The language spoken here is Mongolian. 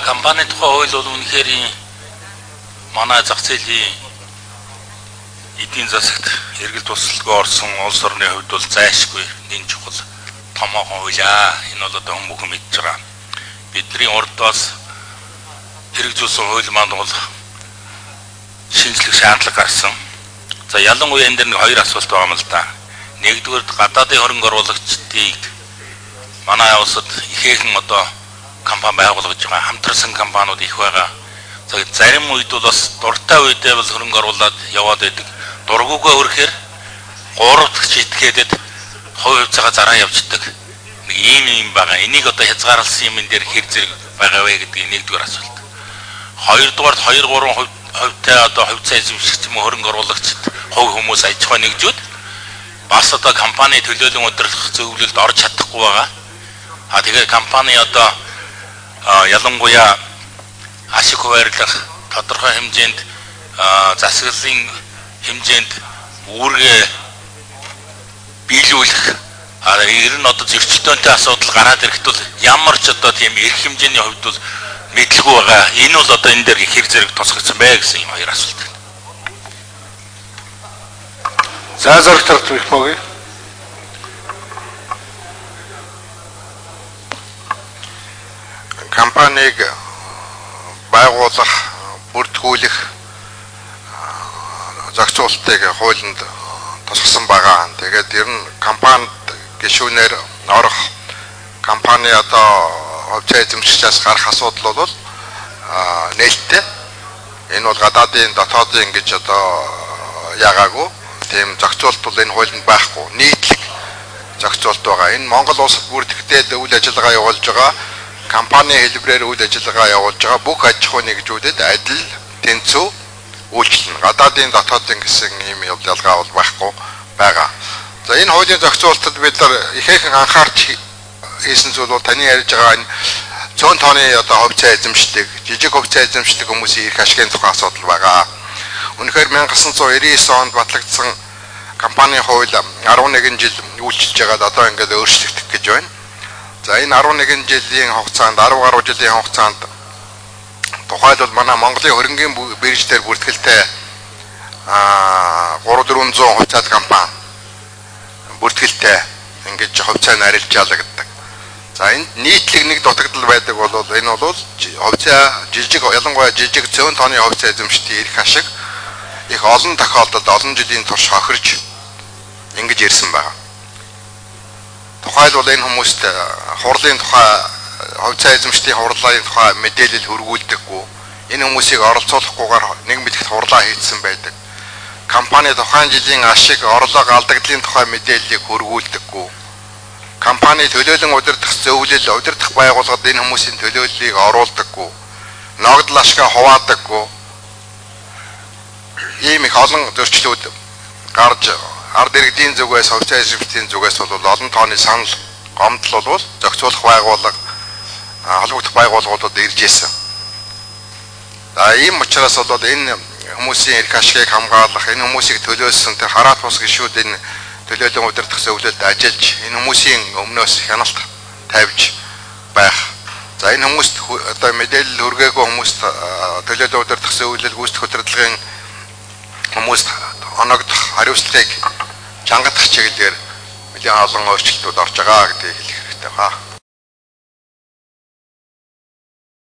Компани тухай хууль бол үнэхээр манай зах зээлийн эдийн засагт эргэлт тусалгүй орсон улс орны хувьд бол зайлшгүй нэн чухал томоохон хууль аа. Энэ бол одоо хүн бүхэн мэдж байгаа. Бидний урдаас хэрэгжүүлсэн хууль маань бол шинжлэх шаардлага гарсан. За ялангуяа энэ дэр нэг хоёр асуулт байгаа юм л да. Нэгдүгээр гадаадын хөрөнгө оруулагчдыг манай улсад ихээхэн одоо компани байгуулж байгаа, хамтарсан компаниуд их байгаа. За зарим үед бол бас дуртай үедээ бол хөрөнгө оруулаад яваад байдаг. Дургүйгээ хүрэхээр гурав дахь читгээдэд хувь хувьцаагаа зараа явждаг. Нэг ийм юм байгаа. Энийг одоо хязгаарласан юм дээр хэр зэрэг байгаа вэ гэдгийг нэгдүгээр асуулт. Хоёрдугаар 2 3 хувьтай одоо хувьцаа эзэмшигч юм хөрөнгө оруулагчид хувь хүмүүс аж ахуй нэгжүүд бас одоо компани төлөөлөн удирдах зөвлөлд орж чадахгүй байгаа. А тэгэхээр компани одоо ялангуяа ашиг хуваарлах тодорхой хэмжээнд засаглалын хэмжээнд үүргээ биелүүлэх ер нь одоо зөрчилдөөнтэй асуудал гараад ирэхэд бол ямар ч одоо тийм эрх хэмжээний хувьд бол мэдлгүй байгаа. Энэ бол одоо энэ дээр хэр зэрэг тусгагдсан бэ гэсэн юм хоёр асуулт. За зоригт Бэхмогийн. Компанийг байгуулах, бүртгүүлэх зохицуултыг хуулинд тусгасан байгаа. Тэгээд ер нь компанид гишүүнээр орох, компани одоо хувьцаа эзэмшигчээс гарах асуудал бол нээлттэй. Энэ бол гадаадын, дотоодын гэж одоо яагаагүй. Тийм зохицуулт бол энэ хуулинд байхгүй. Нийтлэг зохицуулт байгаа. Энэ Монгол улсад бүртгэгдээд үйл ажиллагаа явуулж байгаа, компани хэлбэрээр үйл ажиллагаа явуулж байгаа бүх аж ахуй нэгжүүдэд адил тэнцүү үйлчлэнэ. Гадаадын, дотоодын гэсэн ийм ялгаа бол байхгүй байгаа. За энэ хуулийн зохицуултад бид нар ихээхэн анхаарч хийсэн зүйл бол таны ярьж байгаа энэ цөөн тооны одоо хувьцаа эзэмшдэг, жижиг хувьцаа эзэмшдэг хүмүүсийн эрх ашигын тухай асуудал байгаа. Үнэхээр 1999 онд батлагдсан компанийн хууль 11 жил үйлчилж байгаад одоо ингээд өөрчлөгдөх гэж байна. За энэ 11 жилийн хугацаанд, 10 гаруй жилийн хугацаанд тухайлбал манай Монголын хөрөнгийн бирж дээр бүртгэлтэй 3-400 хувьцаат компани бүртгэлтэй ингэж хувьцаа нарилжаалагдаг. За энд нийтлэг нэг дутагдал байдаг бол энэ бол хувьцаа жижиг, ялангуяа жижиг цөөн тооны хувьцаа эзэмшдийн эрх ашиг их олон тохиолдолд олон жилийн турш хохирж ингэж ирсэн байна. Тухайлбал энэ хүмүүст хурлын тухай, хувьцаа эзэмшдийн хурлын тухай мэдээлэл хүргүүлдэггүй. Энэ хүмүүсийг оролцуулахгүйгээр нэг мэдэгт хурлаа хийцсэн байдаг. Компани тухайн жилийн ашиг, орлого, алдагдлын тухай мэдээллийг хүргүүлдэггүй. Компани төлөөлөн удирдах зөвлөл, удирдах байгууллагад энэ хүмүүсийн төлөөллийг оруулдаггүй. Ногдол ашгаа хуваадаггүй. Ийм их олон зөрчлүүд гарч ард иргэдийн зүгээс, хувьцаа эзэмшдийн зүгээс бол олон тооны санал, гомдол бол зохицуулах байгууллага, холбогдох байгууллагуудад ирж исэн. За ийм учраас бол энэ хүмүүсийн эрх ашигыг хамгаалах, энэ хүмүүсийг төлөөлсөн тэр хараат бус гишүүд энэ төлөөлөн удирдах зөвлөлд ажиллаж, энэ хүмүүсийн өмнөөс хяналт тавьж байх. За энэ хүмүүст одоо мэдээлэл хүргээгүй хүмүүст төлөөлөн удирдах зөвлөл, гүйцэтгэх удирдлагын хүмүүст оногдох хариуцлагыг чангадах чиглэлээр нэлээн олон өөрчлөлтүүд орж байгаа гэдгийг хэлэх хэрэгтэй байна.